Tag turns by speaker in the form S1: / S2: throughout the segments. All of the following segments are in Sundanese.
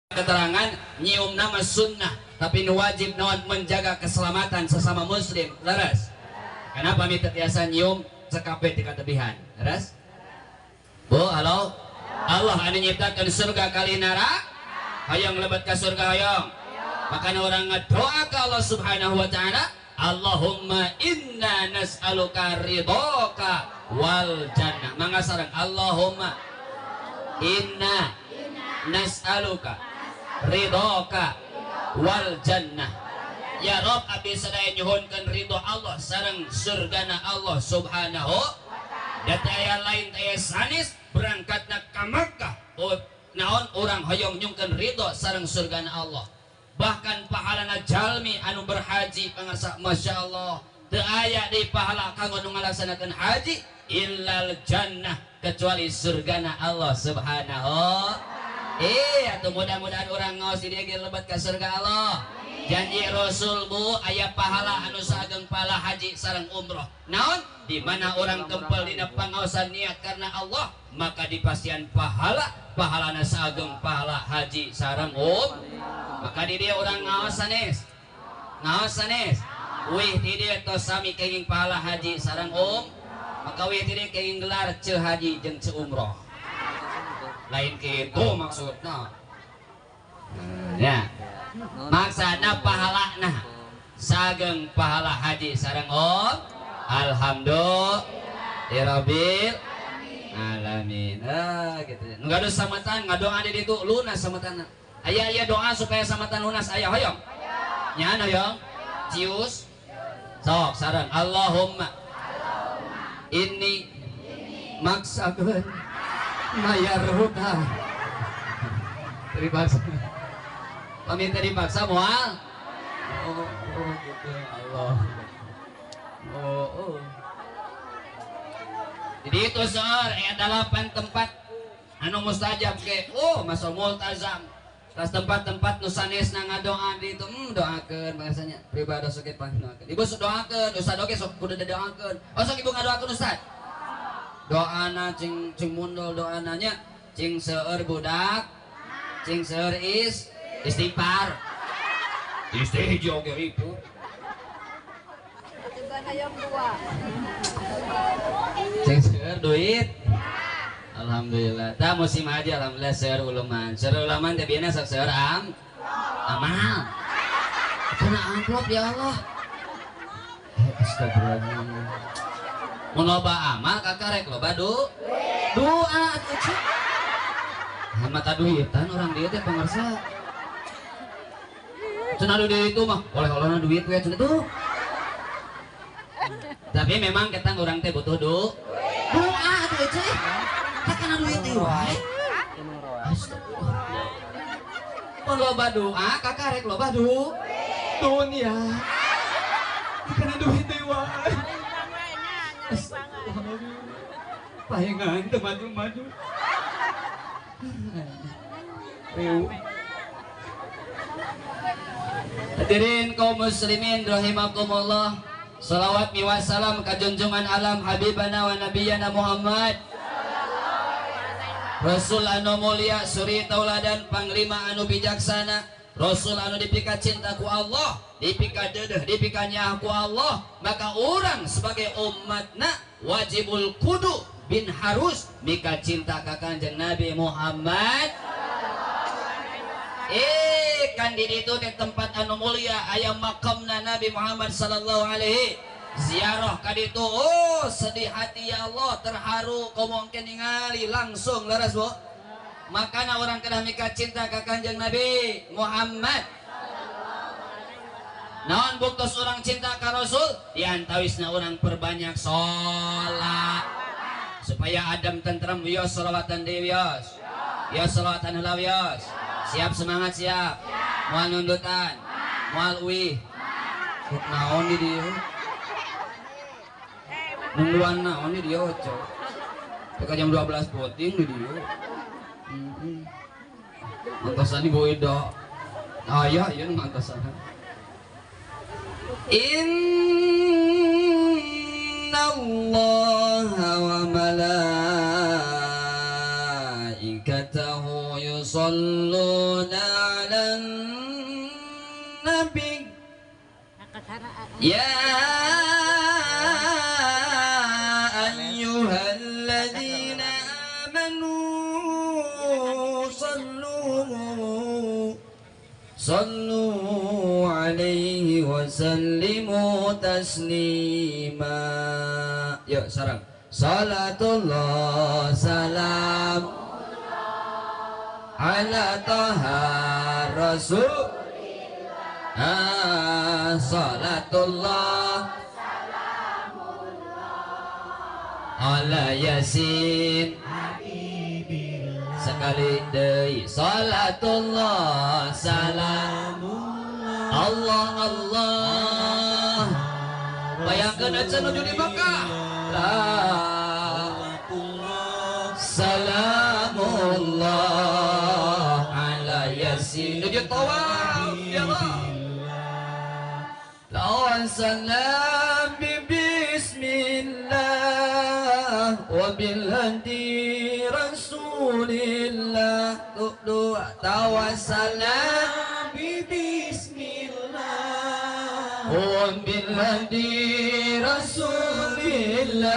S1: Keterangan nyium nama sunnah tapi nu wajib naon menjaga keselamatan sesama muslim leres. Kenapa mi teu nyium sekape ti katebihan leres? Bu, halo. Allah anu nyiptakeun surga kali neraka, hayang lebet ka surga hayang. Makana urang ngadoa ka Allah Subhanahu wa taala, Allahumma inna nas'aluka ridhoka wal jannah. Mangga sareng Allahumma inna nas'aluka ridhoka wal jannah. Ya Rob, abdi sadaya nyuhunkeun ridho Allah sareng surgana Allah Subhanahu wa ta'ala. Lain teh sanes berangkatna ka Makkah, naon urang hoyong nyungkeun ridho sareng surgana Allah. Bahkan pahalana jalmi anu berhaji pangarsa Masya Allah teu aya deui pahala kanggo nu ngalaksanakeun haji illal jannah kecuali surgana Allah Subhanahu. Atuh mudah-mudahan urang ngaos di dieu ge lebet ka surga Allah. Janji Rasul bu aya pahala anu saageng pahala haji sareng umroh. Naon? Di mana orang kempel dina pangaosan niat karena Allah, maka dipastian pahala, pahalana saageng pahala haji sareng Maka di dieu urang ngaos sanes. Ngaos sanes. Wih di dieu tos sami kenging pahala haji sareng maka wih di dieu kenging gelar ceu haji jeung ceu umroh. Lain kitu maksudna. Ya. Maksana pahalana sageng pahala haji sareng alhamdulillahirabbil alamin. Gitu. Nu gaduh samatan ngadoa di ditu lunas samatana. Aya aya doa supaya samatan lunas aya hoyong. Nya hoyong. Cius. Sok sareng Allahumma inni maksakeun mayar hutang. Teripaksa. Paminta dipaksa moal. Oh, oh gitu Allah. Oh, oh. Jadi itu soal 8 tempat anu mustajab ke. Oh, masuk multazam. Tas tempat-tempat nu sanesna ngadoa di itu, doakeun bahasanya pribadi sok doakeun. Ibu sok doakeun, ustad oge sok kudu doakeun. Oh, sok ibu ngadoakeun ustad. Doana cing cing mundol doana nya, cing seueur budak, cing seueur istighfar. Istri hiji oge ribu. Cing seueur duit. Alhamdulillah. Tah musim haji alhamdulillah seueur uluman. Seueur uluman teh bieu sok seueur amal. Kana amplop ya Allah. Astagfirullahaladzim. Mun loba amal kakarek loba doa atuh cik. Mata duitan orang dia teh pangarsa. Cenah duit itu mah oleh-olehna duit we cenah tuh. Tapi memang kita orang teh butuh doa atuh cik. Kana duit deui wae. Astagfirullah. Mun loba doa kakarek loba dunia. Kana duit deui wae. Pahengan teu maju-maju. Riuh. Hadirin kaum muslimin rahimakumullah. Salawat miwa salam ka junjungan alam habibana wa nabiyana Muhammad. Rasul anu mulia suri tauladan panglima anu bijaksana, Rasul anu dipika cinta ku Allah, dipika dedeh, dipika nyaah ku Allah, maka orang sebagai umatna wajibul kudu bin harus mika cinta ka Kanjeng Nabi Muhammad. Kan di ditu teh tempat anu mulia aya makamna Nabi Muhammad sallallahu alaihi ziarah ka ditu. Oh, sedih hati ya Allah, terharu komongkeun ningali langsung leres bu. Makana orang kedah mika cinta ka Kanjeng Nabi Muhammad. Naon buktos orang cinta ka Rasul? Diantawisna orang perbanyak salat supaya adem tentrem wios salawatan deui wios. Wios salawatan heula wios. Siap semangat siap. Moal nundutan, moal uih. Kok naon di dieu? Nungguan naon di dieu cok. Teka jam 12 poting di dieu. Antosan ibu Ida. Aya ieu nu antosan. Inna Allaha wa malaikatahu yusalluna Nabi. Ya ayyuhalladzina amanu sallu alaihi wa sallimu taslima. Yuk sarang salatullah salam ala taha rasul. Salatullah salamullah ala yasin sekali deui salatullah salamullah Allah Allah. Bayangkeun aja nuju di Mekah. Salamullah ala yasin nuju tawaf ya Allah. Lawan salam bismillah wa bil hadi rasulillah. Dua tawassalna bismillah wa bil hadi rasulillah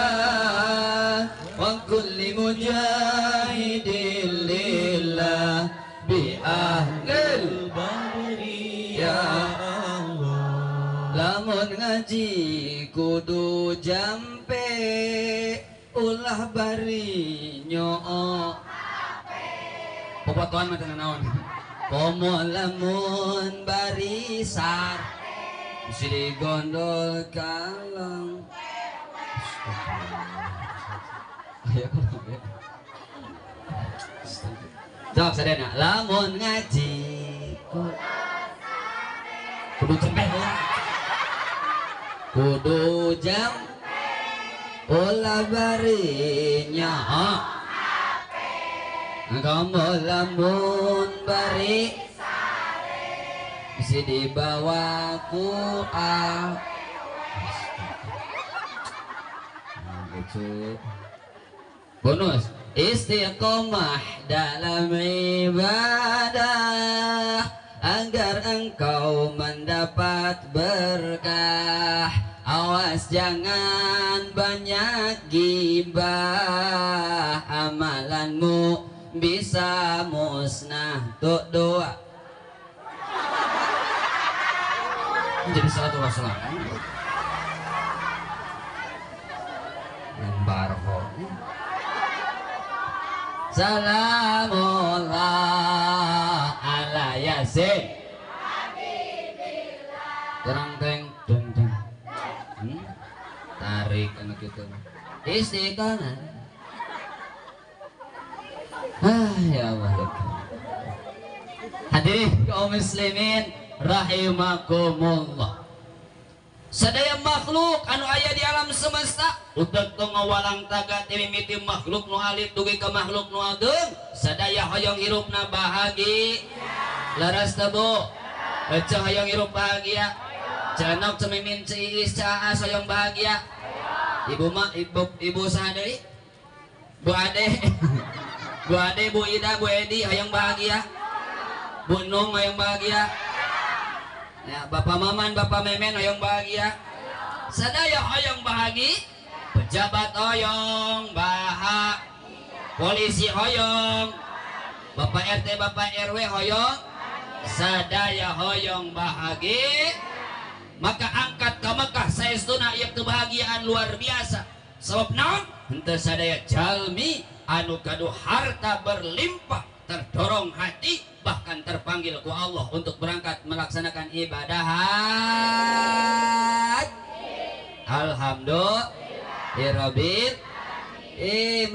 S1: wa kulli mujahidin lillah bi ahlil badri ya. Lamun ngaji kudu jampe ulah bari nyoo popotoan mah teu naon komo lamun bari sar bisi digondol kalong. Jawab sadayana lamun ngaji kudu jampe kudu jam ulah barinya kamu lamun bari bisa dibawa ku a. Bonus istiqomah dalam ibadah agar engkau mendapat berkah. Awas jangan banyak gibah, amalanmu bisa musnah. Tuh doa jadi salatu wassalam barho salamullah ala yasin terang teng deng deng. Tarik anak itu istiqomah. Ah ya Allah. Hadirin kaum muslimin rahimakumullah. Sadaya makhluk anu aya di alam semesta utek teu ngawalang taga ti mimiti makhluk nu alit dugi ka makhluk nu ageung sadaya hoyong hirupna bahagia. Laras teu Bu? Eceu hoyong hirup bahagia. Cenok cemimin ciis caas hoyong bahagia. Ibu ma ibu saha deui? Bu Ade. Bu Ade, Bu Ida, Bu Edi hoyong bahagia. Bu Nung hoyong bahagia. Ya, Bapak Maman, Bapak Memen hoyong bahagia. Sadaya hoyong bahagia. Pejabat hoyong bahagia. Polisi hoyong. Bapak RT, Bapak RW hoyong. Sadaya hoyong bahagia. Maka angkat ke Mekah saestuna ieu kebahagiaan luar biasa. Sebab naon? Henteu sadaya jalmi anu gaduh harta berlimpah terdorong hati bahkan terpanggil ku Allah untuk berangkat melaksanakan ibadah haji. Alhamdulillah.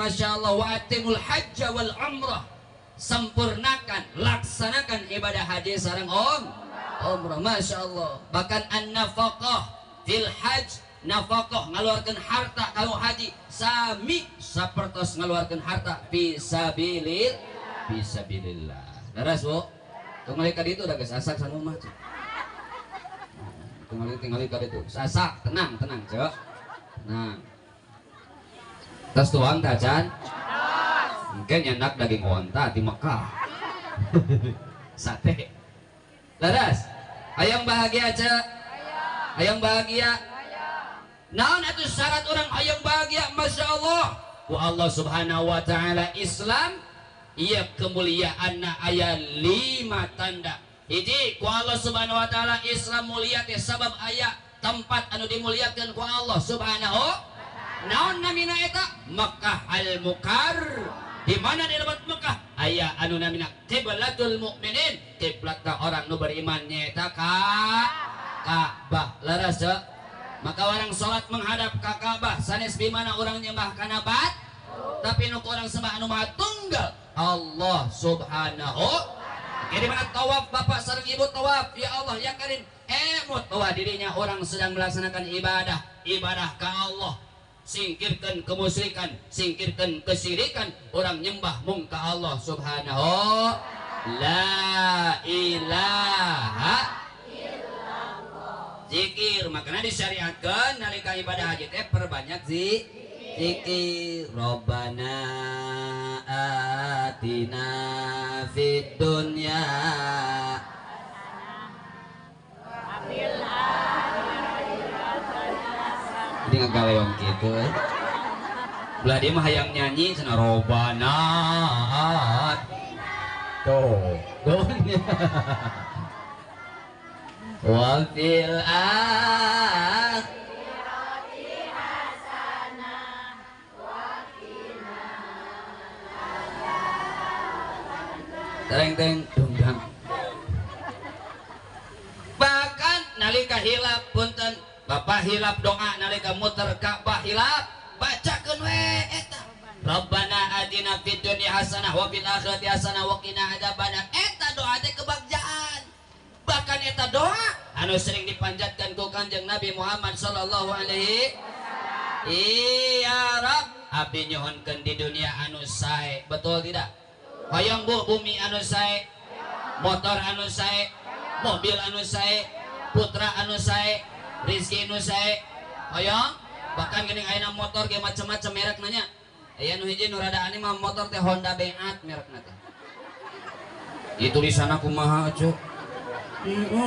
S1: Masya Allah wa atimul hajja wal umrah. Sempurnakan, laksanakan ibadah haji sareng umrah. Masya Allah. Bahkan an-nafaqah fil hajj, nafaqah ngaluarkeun harta kalau haji sami sapertos ngaluarkeun harta fi sabilillah. Leres Bu? Tingali ka ditu da geus asak sareng mah. Tingali ka ditu. Asak, tenang, tenang, Cok. Tenang. Tas tuang ta can? Mungkin nyandak daging onta di Mekah. Sate. Leres. Hayang bahagia ce? Hayang bahagia? Naon atuh syarat orang hayang bahagia? Masya Allah. Ku Allah Subhanahu wa ta'ala Islam iya kemuliaanna aya 5 tanda. Hiji, ku Allah Subhanahu wa ta'ala Islam mulia teh sabab aya tempat anu dimuliakeun ku Allah Subhanahu. Naon namina eta? Mekah al-Mukar. Di mana di tempat Mekah aya anu namina qiblatul mukminin, kiblatna orang nu beriman nyaeta ka Ka'bah. Leres teu? Maka orang salat menghadap ka Ka'bah sanes di mana orang nyembah kana bat, tapi nu orang sembah anu Maha Tunggal Allah Subhanahu. Jadi mana tawaf bapak sareng ibu tawaf, ya Allah ya Karim, emut bahwa dirinya orang sedang melaksanakan ibadah, ibadah ka Allah. Singkirkan kemusyrikan, singkirkan kesyirikan, orang nyembah mung ka Allah Subhanahu. La ilaha illallah. Zikir, makanya disyariatkan nalika ibadah haji teh perbanyak zikir. Robbana atina fid dunya. Ini ngagaleong gitu belah dia mah hayang nyanyi cenah robbana tuh dunya wa fil akhirati hasanah wa qina adzabannar. Teng dongdang. Bahkan nalika hilap punten bapak hilap doa nalika muter Ka'bah hilap bacakeun we eta Rabbana atina fid dunya hasanah wa fil akhirati hasanah wa qina adzabannar. Eta doa teh kebagjaan. Bahkan eta doa anu sering dipanjatkan ku Kanjeng Nabi Muhammad sallallahu alaihi wasallam. Iya Rabb, abdi nyuhunkeun di dunia anu sae. Betul tidak? Hoyong bu bumi anu sae, motor anu sae, mobil anu sae, putra anu sae, rizki nu sae. Hoyong? Bahkan geuning ayeuna motor ge macam-macam merek nanya. Aya nu hiji nu rada aneh mah motor teh Honda Beat merekna teh. Ieu tulisanna kumaha cuk?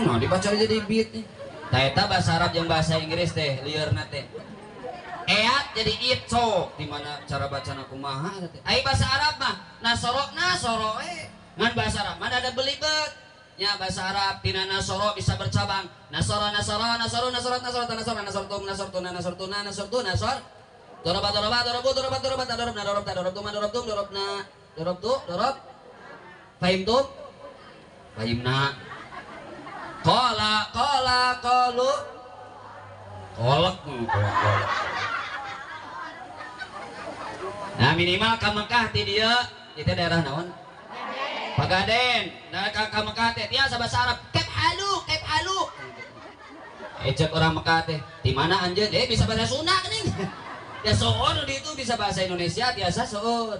S1: Nah dibaca jadi beat nih. Tah eta bahasa Arab jeung bahasa Inggris teh lieurna teh. Eat jadi itso, di mana cara bacana kumaha teh. Ai bahasa Arab mah nasoro nasoro we. Ngan bahasa Arab mah ada belibet. Ya bahasa Arab tina nasoro bisa bercabang. Nasoro nasoro nasoro nasoro nasoro nasoro nasoro nasoro nasoro nasoro nasoro doroba doroba dorobu doroba doroba dorob na dorob ta dorob tu ma dorob tum dorob na dorob tu dorob fahim tum fahim na kola kola kolu kolek kolek kolek. Nah minimal ka Mekah ti dieu itu daerah naon? Pagaden. Nah ka Mekah teh tiasa bahasa Arab kep halu kep halu. Cek orang Mekah teh di mana anjeun? Bisa bahasa Sunda geuning. Ya soon di itu bisa bahasa Indonesia biasa soon.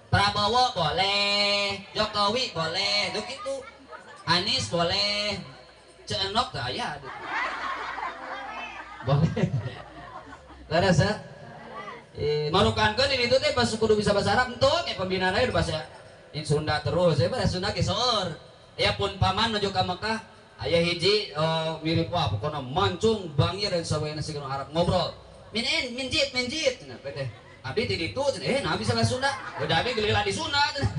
S1: Prabowo boleh, Jokowi boleh, begitu. Anies boleh, Cenok teh aya. Boleh. Leres ya? Marukankeun di ditu teh pas kudu bisa bahasa Arab entuk ya pembinaan aya bahasa Sunda terus, ya bahasa Sunda ge soeur. Ya pun paman nuju ka Mekah aya hiji mirip wah pokona mancung bangir dan sabagena sigana Arab ngobrol. Minin minjit minjit cenah teh. Abdi ti ditu cenah nah bisa bahasa Sunda. Udah abdi geulah di Sunda cenah.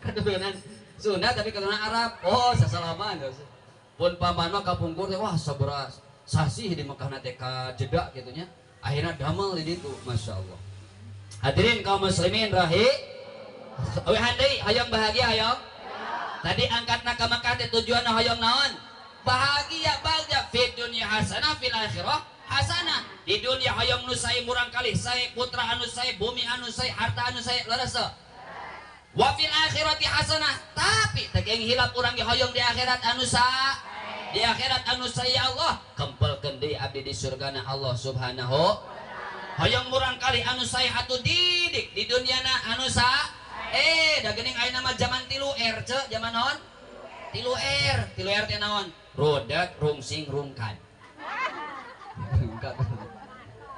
S1: Keturunan Sunda tapi keturunan Arab. Oh sasalaman. Pun paman mah kapungkur teh wah sabaraha sasih di Mekah teh ka jeda kitu nya. Akhirna damel di ditu, Masya Allah. Hadirin kaum muslimin rahi. Eueuh deui hayang bahagia hayang. Tadi angkatna ka Mekah teh tujuanna hayang naon? Bahagia bagja fid dunya hasanah fil akhirah hasanah. Di dunia hayang nu sae murang kalih sae, putra anu sae, bumi anu sae, harta anu sae, leres teu? Wa fil akhirati hasanah. Tapi teh geng hilap urang ge hayang di akhirat anu sa. Di akhirat anu sae ya Allah, kempelkeun deui abdi di surgana Allah Subhanahu. Hayang murang kalih anu sae atuh didik di duniana anu sa. Da geuning ayeuna mah zaman 3R ce, zaman naon? 3R, 3R teh naon? Rodat, rungsing, rungkad.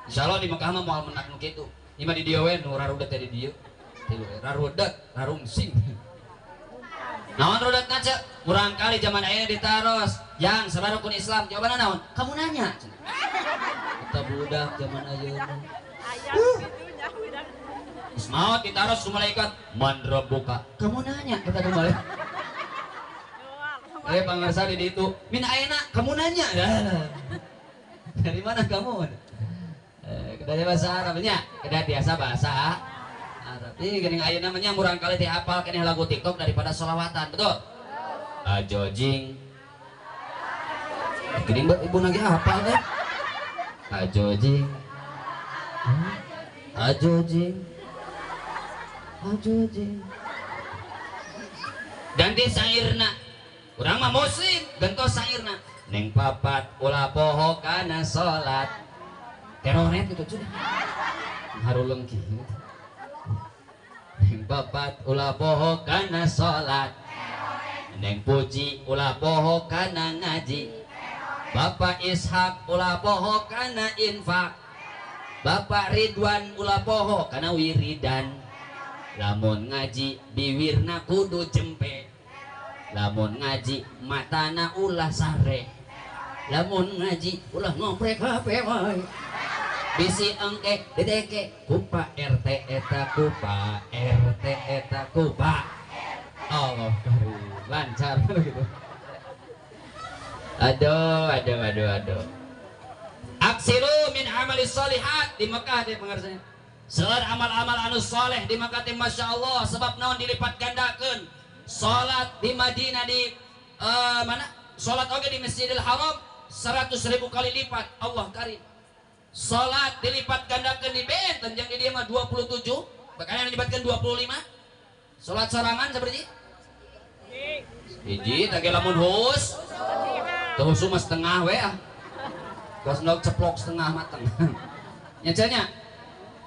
S1: Insyaallah di Mekah mah moal menak nu kitu. Ieu mah di dieu we nu rarudet teh di dieu. 3R, rarudet, rarungsing. Naon rudet ngaca? Murang kali zaman ayeuna ditaros. Yang sabaraha rukun Islam? Jawabanna naon? Kamu nanya. Eta budak zaman ayeuna. Geus maot ditaros ku malaikat, man rabbuka? Kamu nanya kita kembali. Pangarsa di ditu, min ayeuna kamu nanya. Dari mana kamu? Dari bahasa Arabnya, kedah biasa bahasa Arab. Ih geuning ayeuna mah nya murang kali teh hafal keneh lagu TikTok daripada sholawatan, betul? Ajojing. Geuning ibu lagi hafal teh. Ajojing. Ajojing. Ajojing. Ganti sairna. Urang mah muslim, gentos sairna. Neng papat ulah poho kana salat. Teroret gitu cuy. Haruleng kieu. Neng papat ulah poho kana salat. Neng puji ulah poho kana ngaji. Bapak Ishak ulah poho kana infak. Bapak Ridwan ulah poho kana wiridan. Lamun ngaji biwirna kudu jempe. Lamun ngaji matana ulah sare. Lamun ngaji ulah ngoprek HP wae. Bisi engke dedeke kupa RT eta kupa RT eta kupa. Allah karim lancar gitu. Aduh aduh aduh aduh. Aksiru min amali sholihat di Mekah teh pangarsanya. Seueur amal-amal anu soleh di Mekah teh Masya Allah sebab naon dilipat gandakeun. Salat di Madinah di mana? Salat oge di Masjidil Haram 100.000 kali lipat Allah karim. Salat dilipat gandakeun di benten jeung di dieu mah 27, bahkan dilibatkan 25. Salat sorangan seperti hiji teh lamun hus. Teu husu mah setengah we ah. Kos ndog ceplok setengah mateng. Nya nya.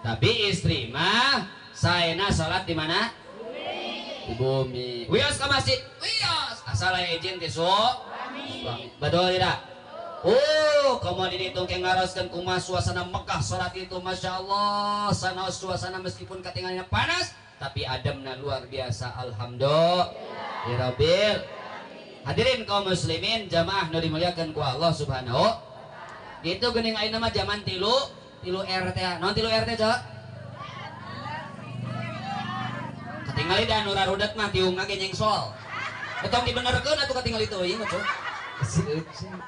S1: Tapi istri mah saena salat di mana? Di bumi. Wios ke masjid, wios. Asal aya izin ti suami. Betul tidak? Oh, komo di ditu ke ngaroskeun kumaha suasana Mekah salat itu Masya Allah. Sana suasana meskipun katingalina panas, tapi ademna luar biasa. Alhamdulillah. Rabbil. Hadirin kaum muslimin jamaah nu dimuliakeun ku Allah Subhanahu. Itu geuning ayeuna mah zaman tilu RT. Naon tilu RT, Cok? Katingali da nu rarudet mah tiung ge nyengsol. Etong dibenerkeun atuh katingali teu ieu mah, Cok. Si eucing.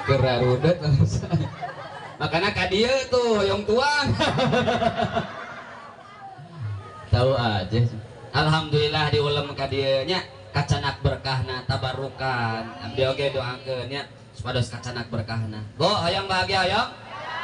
S1: Keur rarudet makana ka dieu tuh hoyong tuang. Tahu aja. Alhamdulillah diulem ka dieu nya kacanak berkahna tabarukan. Abdi oge doakeun nya supados kacanak berkahna. Bo hoyong bahagia hoyong.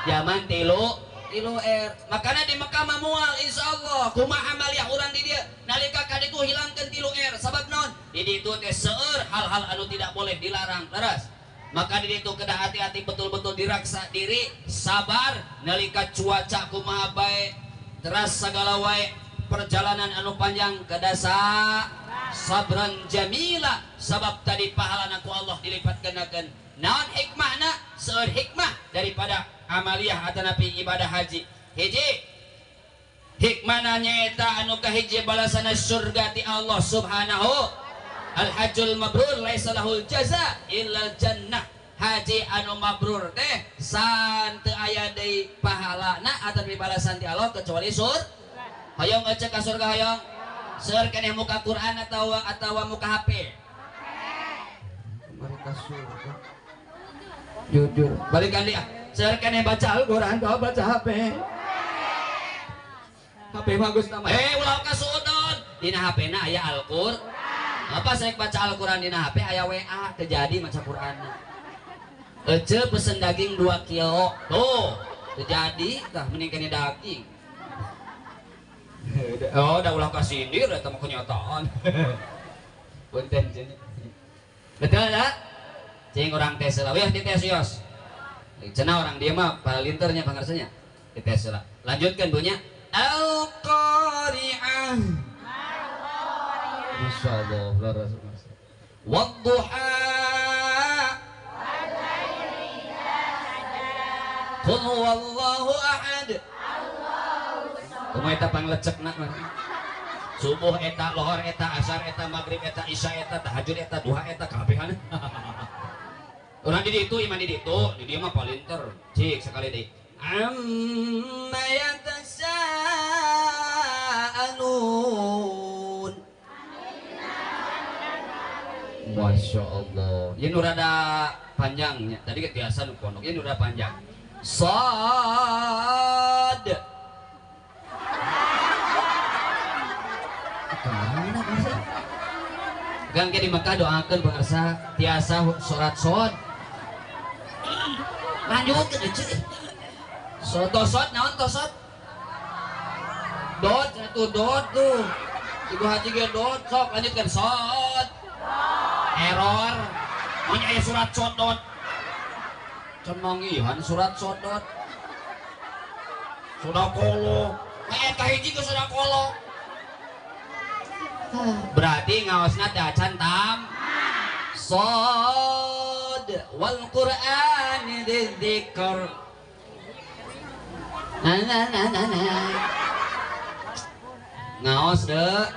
S1: Zaman tilu R. Makana di Mekah mah moal insyaallah. Kumaha amaliyah urang di dieu nalika ka ditu hilangkeun tilu R. Sabab naon? Di ditu teh seueur hal-hal anu tidak boleh dilarang. Leres. Maka di ditu kedah hati-hati betul-betul diraksa diri, sabar nalika cuaca kumaha bae, teras sagala wae perjalanan anu panjang kedah sabran jamila sabab tadi pahalana ku Allah dilipat gandakeun. Naon hikmahna? Seueur hikmah daripada amaliyah atanapi ibadah haji. Hiji hikmahna nyaeta anu kahiji balasana surga ti Allah Subhanahu. Al hajjul mabrur laisa lahul jaza illal jannah. Haji anu mabrur teh san teu aya deui pahalana atawa balasan ti Allah kecuali surga. Hoyong ngecek ka surga hoyong? Seueur keneh muka Quran atawa muka HP? Mereka surga. Jujur, balikan dia. Seueur keneh baca Al-Quran atau baca HP? HP bagus nama. Ulah ka suudon. Dina HP-na aya Al-Qur'an. Apa saya baca Al-Quran dina HP aya WA terjadi maca Quran. Ece pesen daging 2 kilo. Tuh, terjadi tah mending kene daging. Oh, udah ulah kasindir eta mah kenyataan. Punten cenah. Betul tak? Cing urang tes heula. Wih dites yos. Cenah orang dia mah palinternya pangarsanya. Dites heula. Lanjutkan punya Al-Qari'ah. Masya Allah, wadduha qul huwallahu ahad. Kumaha eta panglecekna mah. Subuh eta, lohor eta, asar eta, maghrib eta, isya eta, tahajud eta, duha eta, kabehan. Urang di ditu, iman di ditu, di dieu mah palinter. Cik sekali deui. Amma yatasaalun. Masya Allah. Ieu nu rada panjangnya. Tadi biasa nu pondok, ieu nu rada panjang. Sad. Gang ke di Mekah doakeun pemirsa tiasa surat sod. Lanjut ke dieu. Sod tosot naon tosot? Dot satu dot tuh. Ibu haji ge dot sok lanjutkan sod. Error. Mun aya surat sod dot. Can manggihan surat sod dot. Sodakolo. Aya kahiji ge sodakolo. Berarti ngaosna teh acan tam. Sod wal Qur'ani dzikr. Na na na na na. Ngaos deh.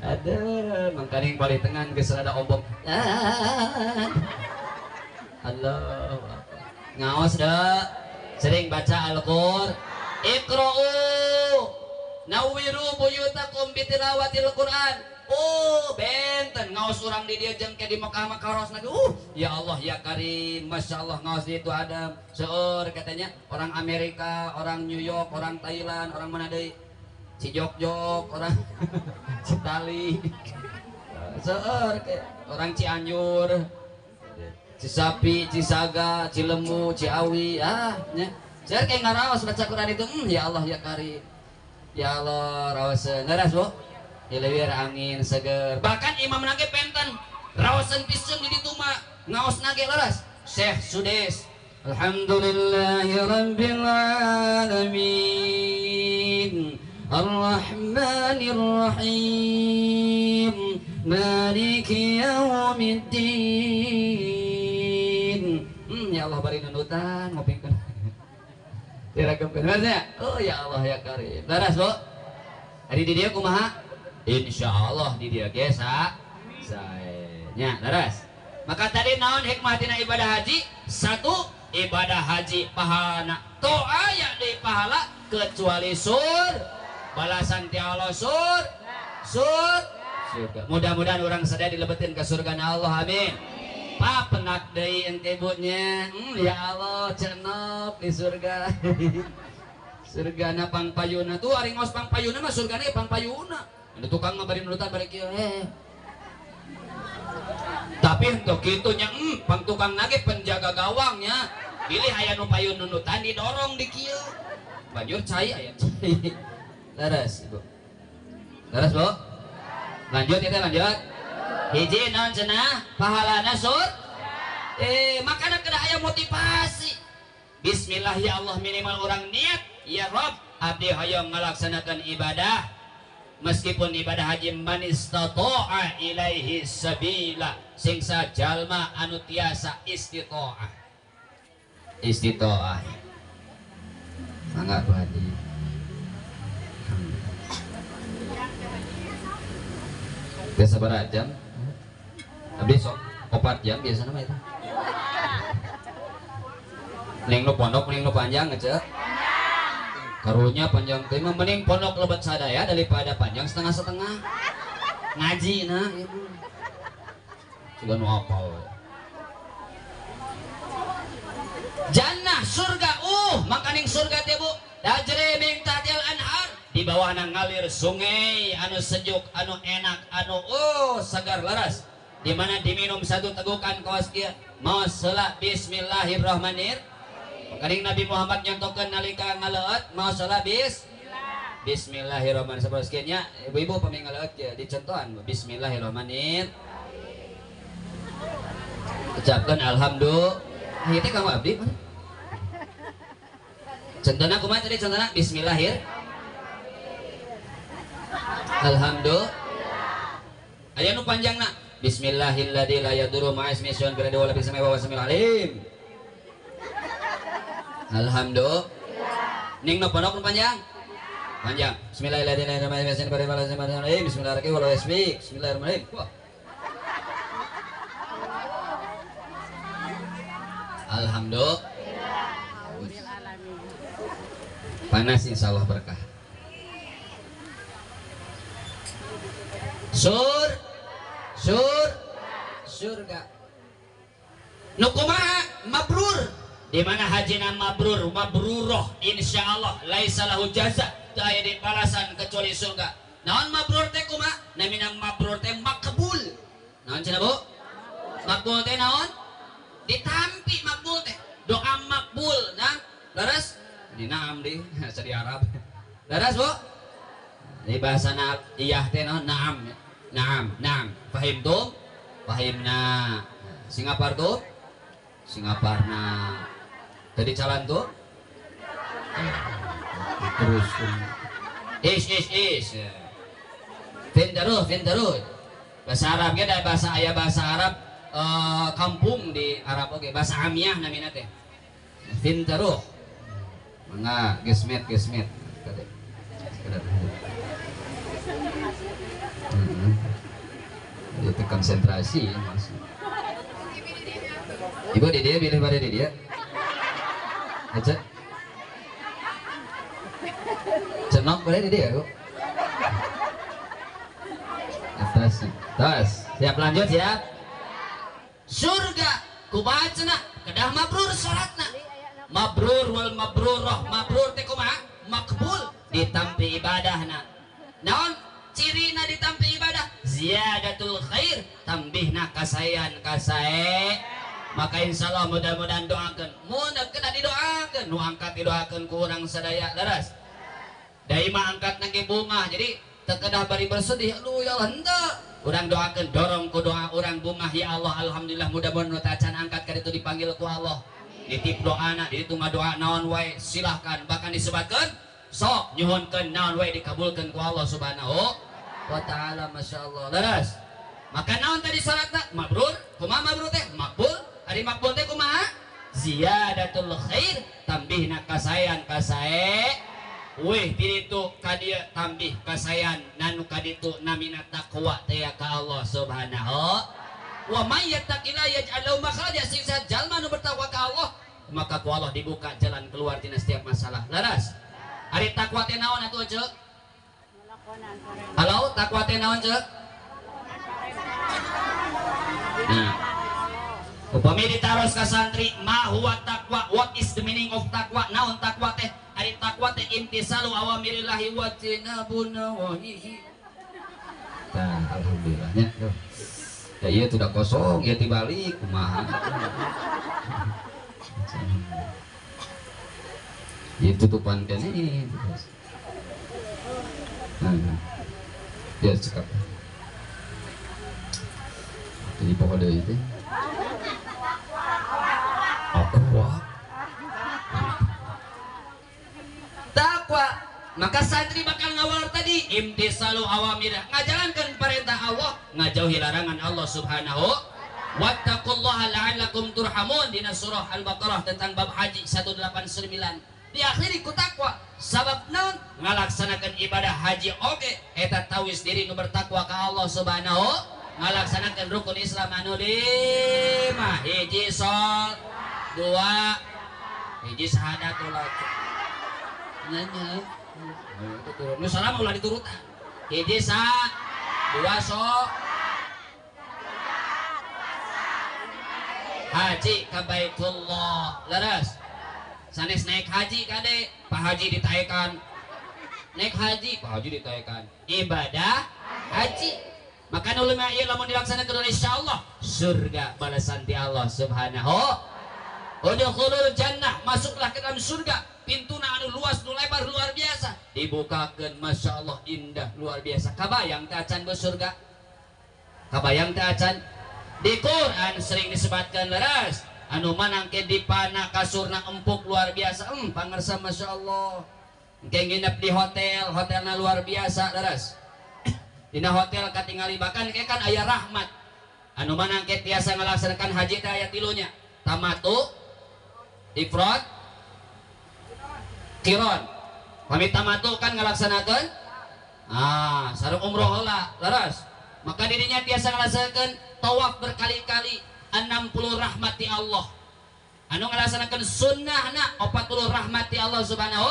S1: Aduh, mangkaning paling tengan geus rada ombong. Allah. Ngaos deh. Sering baca Al-Qur'an. Iqra'u nawiru buyutakum bitilawatil Qur'an. Oh, benten ngaos urang di dieu jeung ke di Mekah mah karos lagi. Ya Allah ya Karim, Masya Allah ngaos di itu ada seueur katanya orang Amerika, orang New York, orang Thailand, orang mana deui? Cijok-jok, orang Citali. Seueur orang Cianjur, Cisapi, Cisaga, Cilemu, Ciawi, ah nya. Seueur kayak ngaraos baca Quran itu, ya Allah ya Karim. Ya Allah, rawaseun. Leres, Bu? Dileuwir angin seger. Bahkan imam nage penten rawaseun pisan di ditu mah ngaos nage leres. Syekh Sudes. Alhamdulillahi rabbil alamin. Arrahmanir rahim. Maliki yaumiddin. Ya Allah bari nundutan ngopingkeun. Diragamkeun ya? Oh ya Allah ya Karim. Leres, Bu? Ari di dieu kumaha? Insyaallah di dieu ge sa sae. Nya, leres. Maka tadi naon hikmah tina ibadah haji? Satu, ibadah haji pahalana. Teu aya deui pahala kecuali sur. Balasan ti Allah sur. Sur. Surga. Mudah-mudahan urang sadaya dilebetin ke surga na Allah. Amin. Pa penak deui ente ibunya. Ya Allah cenop di surga. Surgana pangpayuna tuh ari ngaos pangpayuna mah surgana ge pangpayuna. Anu tukang mah bari nurutan bari kieu heh. Tapi henteu kitu nya pang tukang nage penjaga gawangnya. Bilih aya nu payun nunutan didorong di kieu. Banjur cai aya cai. Leres Ibu. Leres Bu? Lanjut kita lanjut. Hiji naon cenah pahalana sur. Makana kedah aya motivasi. Bismillah ya Allah minimal orang niat ya Rob abdi hoyong ngalaksanakan ibadah meskipun ibadah haji man istata'a ilaihi sabila sing sajalma anu tiasa istita'ah. Istita'ah. Mangga Bu Haji. Biasa berapa jam? Abdi sok 4 jam biasa nama itu. Mending nu pondok, mending nu panjang ngece. Karunya panjang teh mah mending pondok lebet sadaya daripada panjang setengah-setengah. Ngaji nah ibu. Sugan nu apal. Jannah surga, makaning surga teh Bu. Tajri min tahtil anhar. Di bawahna ngalir sungai anu sejuk, anu enak, anu segar leres. Di mana diminum satu tegukan kawas kieu. Maos heula bismillahirrahmanirrahim. Karing Nabi Muhammad nyontokeun nalika ngaleut maos heula bismillahirrahmanirrahim. Sabar kieu nya ibu-ibu pami ngaleut kieu dicontohan bismillahirrahmanirrahim. Ucapkeun alhamdulillah. Ieu teh kanggo abdi. Contohna kumaha tadi contohna bismillahir. Alhamdulillah. Aya nu panjangna bismillahilladzi la yadurru ma'a ismihi syai'un fil ardi wa la fis samai wa huwas samiul alim. Alhamdulillah. Ning nu pondok nu panjang? Panjang. Bismillahirrahmanirrahim. Bismillahirrahmanirrahim. Bismillahirrahmanirrahim. Alhamdulillah. Panas insyaallah berkah. Sur sur surga. Nu kumaha? Mabrur. Di mana hajina mabrur, mabruroh insyaallah laisa lahu jaza, teu aya dibalasan kecuali surga. Naon mabrur teh kumaha? Namina mabrur teh makbul. Naon cenah Bu? Makbul teh naon? Ditampi makbul teh. Doa makbul, nah, leres? Di naam di bahasa di Arab. Leres Bu? Di bahasa iyah teh naon? Naam. Naam, naam. Fahim tuh? Fahimna. Singapar tuh? Singaparna. Tadi jalan tuh? Terus. Is is is. Fintaruh, fintaruh. Bahasa Arab ge da bahasa aya bahasa Arab kampung di Arab oge bahasa Amiyah namina teh. Fintaruh. Mangga gesmet gesmet. Itu konsentrasi mas. Ibu di dia pilih pada di dia. Aja. Cenok boleh di dia, Bu. Atas. Terus, siap lanjut siap. Surga kumaha cenah? Kedah mabrur salatna. Mabrur wal mabrurah. Mabrur teh kumaha? Makbul ditampi ibadahna. Naon cirina ditampi ibadah? Ziyadatul khair, tambihna kasayan kasae. Maka insyaallah mudah-mudahan doakeun. Mun kena didoakeun, nu angkat didoakeun ku urang sadaya leres. Dai mah angkat nangge bunga. Jadi teu kedah bari bersedih, aduh ya Allah henteu. Urang doakeun, dorong ku doa urang bunga ya Allah, alhamdulillah mudah-mudahan nu tacan angkat ka ditu dipanggil ku Allah. Nitip doana, di ditu ngadoa naon wae silahkan, bahkan disebatkeun sok nyuhunkeun naon wae dikabulkeun ku Allah Subhanahu wa taala, masyaallah. Leres. Maka naon tadi salatna? Mabrur, kumaha mabrur teh? Makbul. Ari makbul teh kumaha? Ziyadatul khair, tambihna kasayan kasae. Weh di ditu ka dieu tambih kasayan nanu ka ditu namina taqwa teh ka Allah Subhanahu wa may yattaqillaha yaj'al lahu makhraja. Sing jalma nu bertakwa ka Allah maka ku Allah dibuka jalan keluar tina setiap masalah. Leres. Ari takwa teh naon atuh Ceu? Halo, takwa teh naon Ceu? Nah, upami ditaros ka santri, ma huwa taqwa, what is the meaning of taqwa? Naon takwa teh? Ari takwa teh imtisalu awamirillahi wa jinabu nawahihi. Nah, alhamdulillah nya. Ya ieu sudah kosong, ieu tibalik kumaha. Ieu tutupan keneh. Nah, ya cekap. Jadi pokok deui teh. Takwa. Takwa. Maka santri bakal ngawal tadi imtisalu awamir, ngajalankan perintah Allah, ngajauhi larangan Allah Subhanahu wattaqullaha la'allakum turhamun dina surah Al-Baqarah tentang bab haji 189. Diakhiri ku takwa. Sabab naon? Ngalaksanakan ibadah haji oge eta tawis diri nu bertakwa ka Allah Subhanahu, ngalaksanakan rukun Islam anu lima, hiji sol, dua hiji syahadat ulah nanya nu salam ulah diturutan, hiji sa, dua so, haji ka Baitullah. Leres. Sanes naik haji kade, Pak Haji ditaekan. Naik haji, Pak Haji ditaekan. Ibadah haji. Maka nu lima ieu lamun dilaksanakeun insyaallah surga balasan ti Allah Subhanahu. Udkhulul jannah, masuklah ke dalam surga. Pintuna anu luas, nu lebar luar biasa. Dibukakeun masyaallah indah luar biasa. Kabayang teh acan be surga? Kabayang teh acan? Di Quran sering disebutkan leres. Anu manangke dipana kasurna empuk luar biasa. Pangersa masyaallah. Engke nginep di hotel, hotelna luar biasa leres. Dina hotel katingali bahkan ke kan aya rahmat. Anu manangke tiasa ngalaksanakan haji teh aya tilunya. Tamatu, ifrad, qiran. Pami tamatu kan ngalaksanakeun ah sareng umroh heula leres. Maka dirinya tiasa ngalaksanakeun tawaf berkali-kali 60 rahmati Allah. Anu ngalaksanakeun sunnahna 40 rahmati Allah subhanahu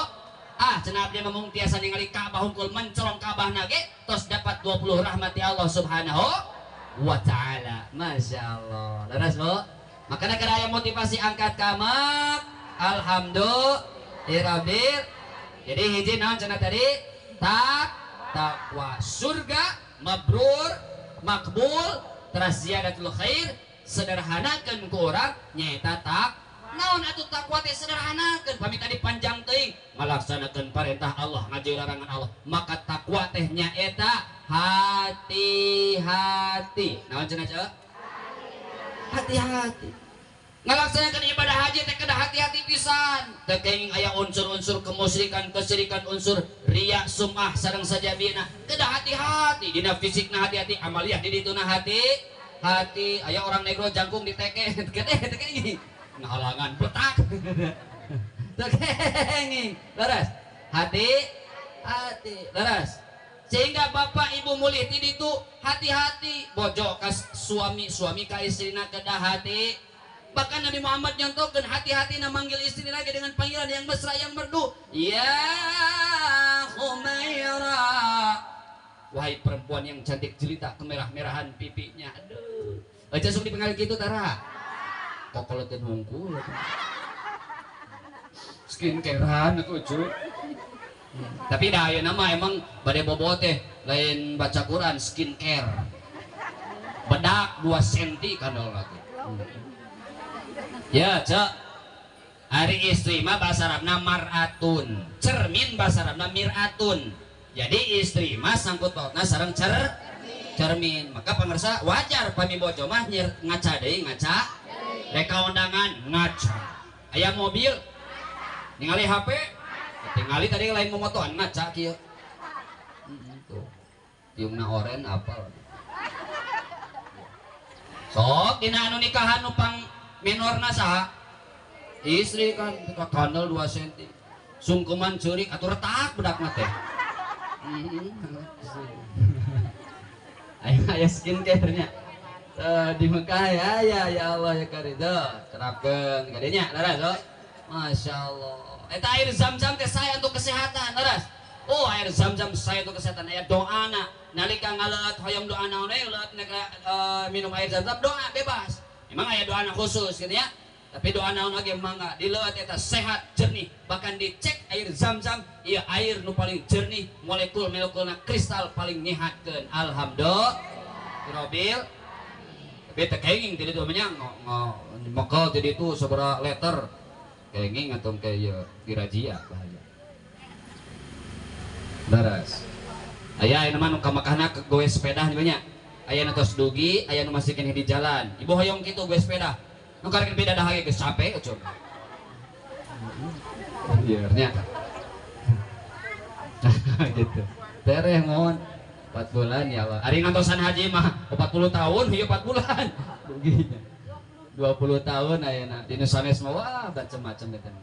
S1: ah cenah abdi mah tiasa ningali Ka'bah hungkul mencorong Ka'bahna ge tos dapat 20 rahmati Allah subhanahu wa ta'ala. Masya Allah. Leres Bu? Makanya kada aya motivasi angkat kamak alhamdulillah. Jadi hiji naon cenah tadi? Takwa surga mabrur makbul teras ziyadatul khair sederhanakeun ku urang nyaeta tak naon atuh takwa teh sederhanakeun pami tadi panjang teuing ngalaksanakeun perintah Allah ngaji larangan Allah maka takwa teh nyaeta hati-hati naon cenah ceu hati-hati ngalaksanakeun ibadah haji teh kedah hati-hati pisan teu kenging aya unsur-unsur kemusyrikan kesyirikan unsur riya sum'ah sareng sajabina kedah hati-hati dina fisikna hati-hati amaliyah di dituna hati hati aya orang negro jangkung diteke gede teu kenging ngahalangan petak teu kenging leres hati hati leres sehingga bapak ibu mulih ti ditu hati-hati bojo ka suami suami ka istrina kedah hati. Bahkan Nabi Muhammad nyontohkeun hati-hati na manggil istri lagi dengan panggilan yang mesra yang merdu. Ya Humaira. Wahai perempuan yang cantik jelita kemerah-merahan pipinya. Aduh. Aja sok dipanggil kitu tara. Kokoloteun hungkul. Skincarean atuh cu. Tapi dah ayeuna mah emang bade bobo teh lain baca Quran skincare. Bedak 2 cm kandol lagi. Ya, cek. Ari istri mah bahasa Arabna mar'atun. Cermin bahasa Arabna mir'atun. Jadi istri mah sangkut pautna sareng cermin. Maka pemirsa wajar pami bojo mah ngaca deui ngaca. Reka undangan ngaca. Aya mobil ningali HP, tingali tadi lain momotoan ngaca kieu. Tuh. Tiungna oren apal. Sok dina anu nikahan nu pang minorna saha? Istri kan kandel 2 cm. Sungkeman ceurik atuh retak bedakna teh. Ayo aya skincare-nya. Di Mekah ya ya ya Allah ya karim. Tuh, terapkeun kadenya leres oh. Masya Allah. Eta air zam-zam teh saya untuk kesehatan, leres. Oh, air zam-zam saya untuk kesehatan. Aya doana nalika ngaleut hoyong doa naon we leueut minum air zam-zam doa bebas. Emang aya doana khusus gitu ya. Tapi doa naon oge mangga dileueut eta sehat jernih. Bahkan dicek air zam-zam ieu air nu paling jernih, molekul-molekulna kristal paling nyehatkeun. Alhamdulillah. Robil. Tapi teh kenging ti ditu mah nya mokel ti ditu sabaraha liter. Kenging atau kayak dirazia bahaya. Leres. Aya aya mah nu ka Mekahna gowe sepeda nya. Aya nu tos dugi, aya nu masih keneh di jalan. Ibu hoyong kitu gowe sepeda. Nu karek beda dah ge geus capek ucul. Ieu nya. Gitu. Tereh mohon 4 bulan ya Allah. Ari ngantosan haji mah 40 tahun, ieu 4 bulan. Duginya. 20 tahun ayeuna di nu sanes mah wah macam-macam eta.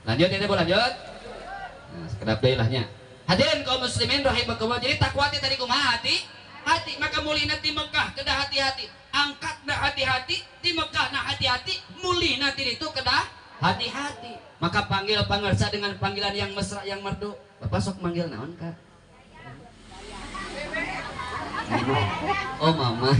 S1: Lanjut ini Bu lanjut. Nah, sekedap deui lah nya. Hadirin kaum muslimin rahimakumullah. Jadi takwa teh tadi kumaha hati? Hati maka mulina ti Mekah kedah hati-hati. Angkatna hati-hati di Mekah na hati-hati, mulina ti ditu kedah hati-hati. Maka panggil pangersa dengan panggilan yang mesra yang merdu. Bapak sok manggil naon Kak? Oh mama.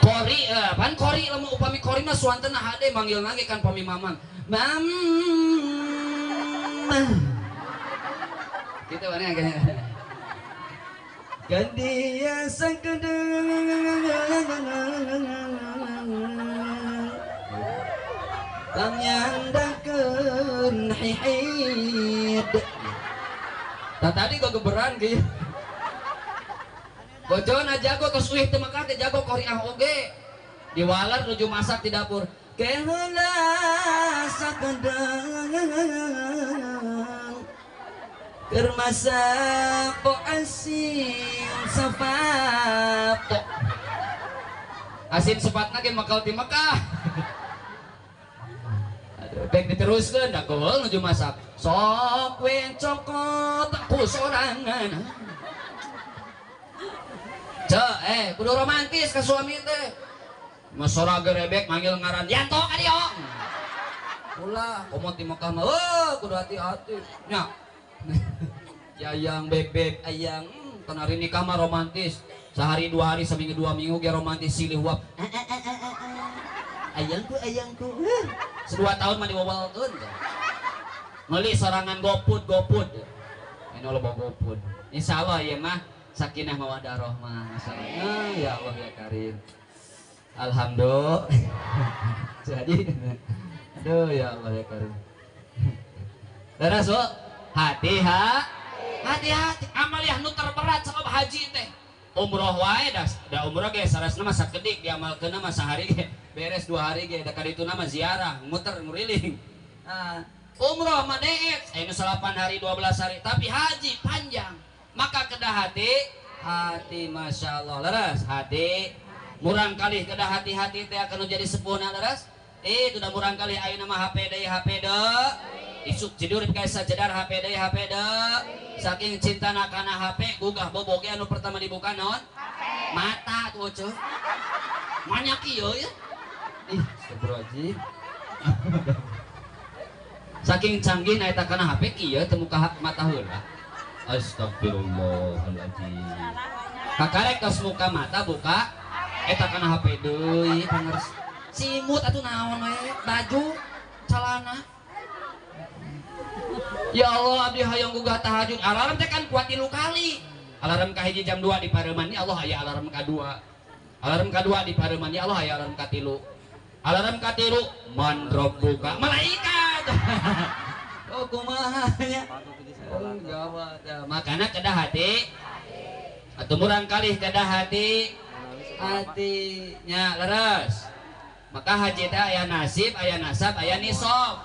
S1: Kori, pan kori lamun upami kori mah suanten hade manggil lagi kan pami mamang. Mama. Gitu mana kayaknya. Gandia sangkedeng panyandakeun hihid. Tah tadi gogeberan kieu. Bojona jago tos uih teu Mekah teh jago koriah oge. Diwaler nuju masak di dapur. Keheula sakedeng keur masak po asin sapato. Asin sepatna ge makal ti Mekah. Aduh. Bebek diteruskeun da keul nuju masak. Sok we cokot ku sorangan. Cek, kudu romantis ka suami teh. Masora gerebek manggil ngaran Yanto ka dieu. Ulah, komo ti Mekah mah kudu hati-hati. Nya. Yayang bebek ayang, tenari nikah mah romantis. Sehari dua hari seminggu dua minggu ge romantis silih huap. Ayangku ayangku. Sedua tahun mah diwawalkeun. Meuli sorangan GoFood GoFood. Ini loba GoFood. Insyaallah ieu mah sakinah mawaddah rahmah. Masyaallah. Ya Allah ya Karim. Alhamdulillah. Jadi aduh ya Allah ya Karim. Terus Bu, hati ha hati-hati amaliyah nu terberat sabab haji teh. Umroh wae da umroh ge sarasna mah sakedik diamalkeunna mah sahari ge beres 2 hari ge da kadituna mah ziarah muter nguriling. Nah, umroh mah deet anu 8 hari 12 hari tapi haji panjang. Maka kedah hati hati masyaallah leres hati murang kali kedah hati-hati teh akan jadi sepuhna leres. Itu udah murang kali ayeuna mah HP deui HP deui. Isuk tidur kayak sajedar HP deui HP deui. Saking cintana kana HP gugah bobo ge anu pertama dibuka naon? HP. Mata tuh ceuh. Banyak ieu ya. Ih, astagfirullahaladzim. Saking canggih na eta kana HP kieu teu muka mata heula. Astagfirullahaladzim. Kakarek tos muka mata buka eta kana HP deui pangers. Simut atuh naon we baju calana. Ya Allah abdi hayang gugah tahajud. Alarm teh kan kuat 3 kali. Alarm kahiji jam 2 di pareman ya Allah aya alarm kadua. Alarm kadua di pareman ya Allah aya alarm katilu. Alarm katilu man rabbuka malaikat. Oh kumaha nya. Oh gawat. Makana kedah hati. Atuh murang kalih kedah hati. Hatinya leres. Maka haji teh aya nasib, aya nasab, aya nisab.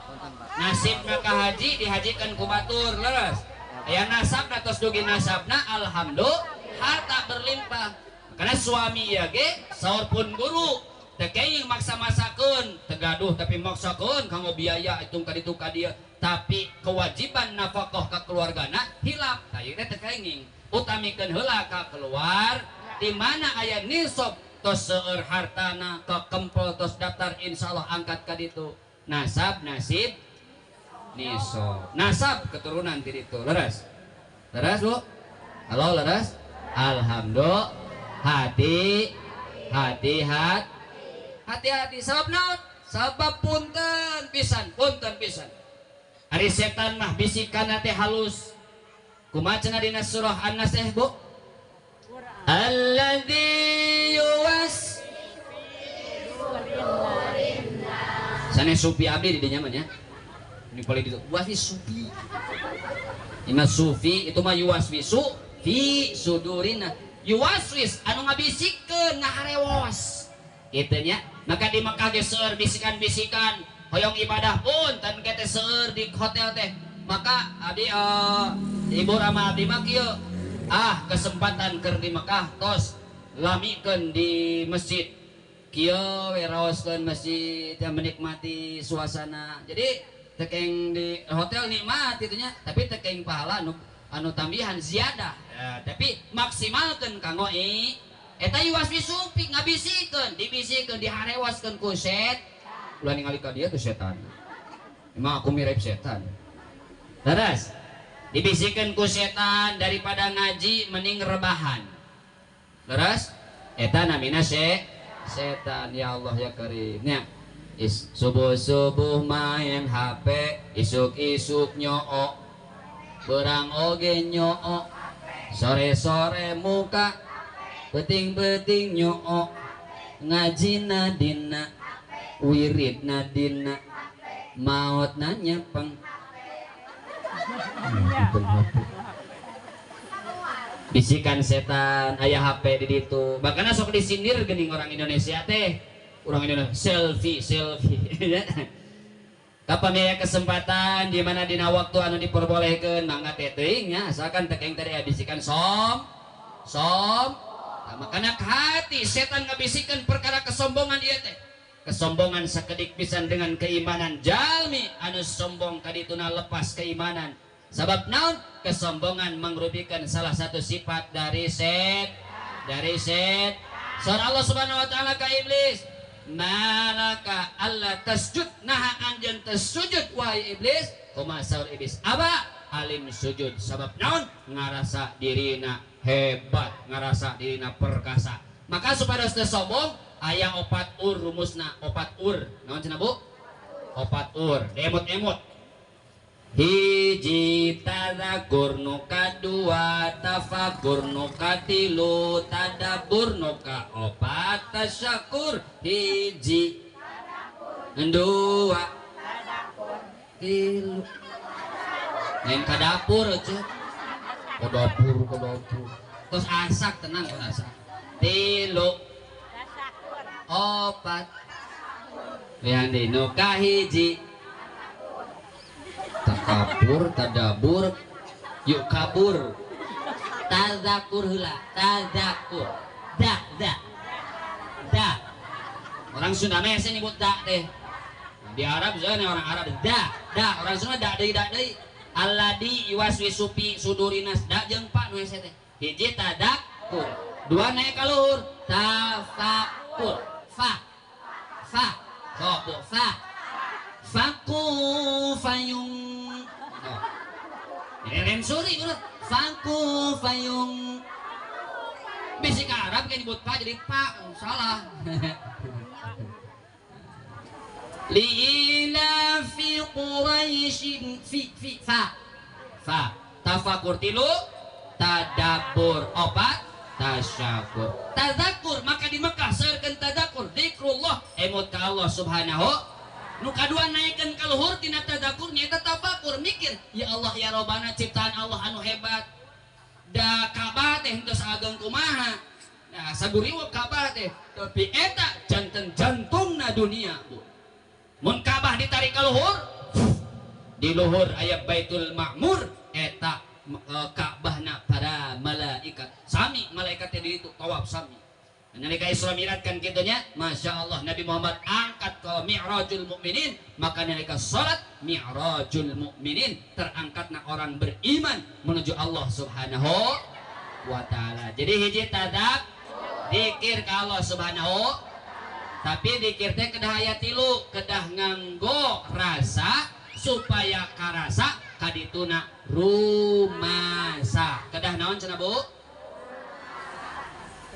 S1: Nasib maka haji dihajikan ku batur leres. Aya nasab tos dugi nasabna alhamdulillah harta berlimpah. Karena suami ieu ge saur pun guru teu kenging maksa-maksakeun, teu gaduh tapi maksakeun kanggo biaya hitung ka ditu ka dieu. Tapi kewajiban nafkah ka keluargana hilap. Tah ieu teh teu kenging. Utamikeun heula ka keluar di mana aya nisab tos seueur hartana kekempel tos daftar insyaallah angkat ka ditu. Nasab nasib nisab. Nasab keturunan ti ditu. Leres. Leres Bu? Halo leres? Alhamdulillah. Hati hati hat hati-hati sabab naon? Sabab punten pisan, punten pisan. Ari setan mah bisikanna teh halus. Kumaha cenah dina surah An-Nas teh Bu? Alladzi yuwas sanes sufi abdi di dinya mah nya. Ini paling ditu waswi sufi. Ima sufi itu mah yuwaswisu fi sudurina. Yuwaswis anu ngabisikeun ngaharewos. Kitu nya. Maka di Mekah ge seueur bisikan-bisikan hoyong ibadah pun tan teh seueur di hotel teh. Maka abdi ibu rama abdi mah kieu. Ah kesempatan keur di Mekah tos lamikeun di masjid. Kieu we raoskeun masjid yang menikmati suasana. Jadi tekeng di hotel nikmat kitu nya, tapi tekeng pahala anu tambihan ziyadah. Ya, tapi maksimalkeun kanggo eta yuwaswisupi ngabisikeun, dibisikeun, diharewaskeun ku set. Ulah ningali ka dia tuh setan. Emang aku mirip setan. Leres. Dibisikeun ku setan daripada ngaji mending rebahan. Leres? Eta namina setan. Ya Allah ya Karim. Nya. Subuh-subuh main HP, isuk-isuk nyoo, berang oge nyoo, sore-sore muka, peting-peting nyoo, ngajina dina, wiridna dina, mautna nyepeng. Bisikan setan, aya HP di ditu. Bahkan sok disindir geuning orang Indonesia teh. Orang Indonesia selfie selfie. Kapan aya kesempatan di mana dina waktu anu diperbolehkeun mangga teh teuing nya asalkan teh keng tadi bisikan som som. Nah, makana hati setan ngabisikeun perkara kesombongan ieu teh. Kesombongan sakedik pisan dengan keimanan. Jalmi anu sombong kadituna lepas keimanan. Sabab naon? Kesombongan mengrugikan salah satu sifat dari set. Dari set. Surah Allah Subhanahu wa taala ka iblis, "Malaka alla tasjud." Naha anjeun teu sujud wahai iblis? Kumaha saur iblis? Aba alim sujud. Sabab naon? Ngarasa dirina hebat, ngarasa dirina perkasa. Maka supaya teu sombong aya opat ur rumusna, opat ur. Naon cenah Bu? Opat ur. Emot-emot. Hiji tadzakur nu kadua, tafakur nu katilu, tadabbur nu kaopat, tasyakur. Hiji, dua, tilu. Lain ka dapur eueuh. Ka dapur, ka dapur. Terus asak tenang ka asak. Tilu, opat. Lian deui nu kahiji. Takabur, tadabur, yuk kabur. Tazakur heula, tazakur. Da, da. Da. Orang Sunda mah hese nyebut da teh. Di Arab soalnya orang Arab da, da. Orang Sunda da deui, da deui. Alladzi yuwaswisu fi sudurinas, da jeung pa nu hese teh. Hiji tadakur, dua naik ka luhur, tafakur. Fa. Fa. Sok bu, fa. Faku fayung. Ini suri bener. Faku fayung. Bisi ka Arab kan nyebut pa jadi pa, salah. Liila fi Quraisyin fi fi fa. Fa. Tafakur tilu, tadabbur opat, tasyakur. Tadzakur maka di Mekah seurkeun tadzakur zikrullah emot ka Allah Subhanahu. Nu kadua naikkeun ka luhur tina tadakur nyaeta tafakur mikir, ya Allah ya Robbana ciptaan Allah anu hebat. Da Ka'bah teh henteu saageng kumaha. Nah saguriweuh Ka'bah teh tapi eta janten jantungna dunia Bu. Mun Ka'bah ditarik ka luhur, di luhur aya Baitul Ma'mur eta Ka'bahna para malaikat. Sami malaikat teh di ditu tawaf sami. Nalika Isra Mi'raj kan kitunya, Masya Allah Nabi Muhammad angkat ke Mi'rajul Mukminin, maka nalika salat Mi'rajul Mukminin terangkatna orang beriman menuju Allah Subhanahu wa taala. Jadi hiji tadab dikir ka Allah Subhanahu, tapi dikir teh kedah aya tilu, kedah nganggo rasa supaya karasa kadituna rumasa. Kedah naon cenah Bu?